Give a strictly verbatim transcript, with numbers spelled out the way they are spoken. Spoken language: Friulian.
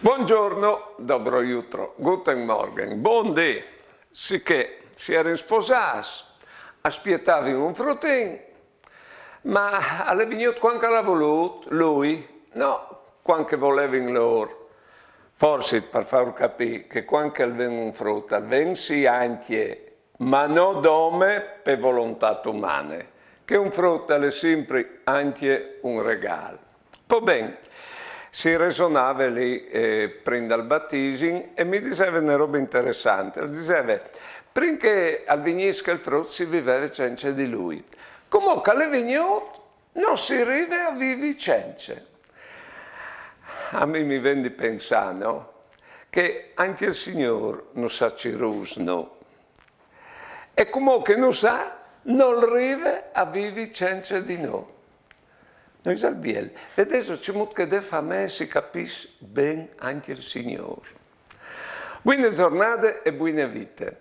Buongiorno, dobro jutro, guten Morgen, bundì. Sichè si erin sposâts, a spietavin un frutin, ma al è vignût cuant che al à volût lui, no cuant che a volevin lôr. Forsit par fâur capî che cuant che al ven un frut al ven sì ancje, ma no dome pe volontât umane, che un frut al è simpri ancje un regâl. Po ben, si resonave li, eh, prin dal batisim e mi diseve une robe interessante. Al diseve, prin che al vignìs chel frut si viveve cence di lui. Cumò che al è vignût, no si rive a vivi cence. A mi mi ven di pensâ, no? Che ancje il Signôr nus à cirûts, no? E cumò che nus à, nol rive a vivi cence di nô. No isal biel? Vedêso cemût che de famee si capìs ben ancje il Signôr. Buine zornade e buine vite.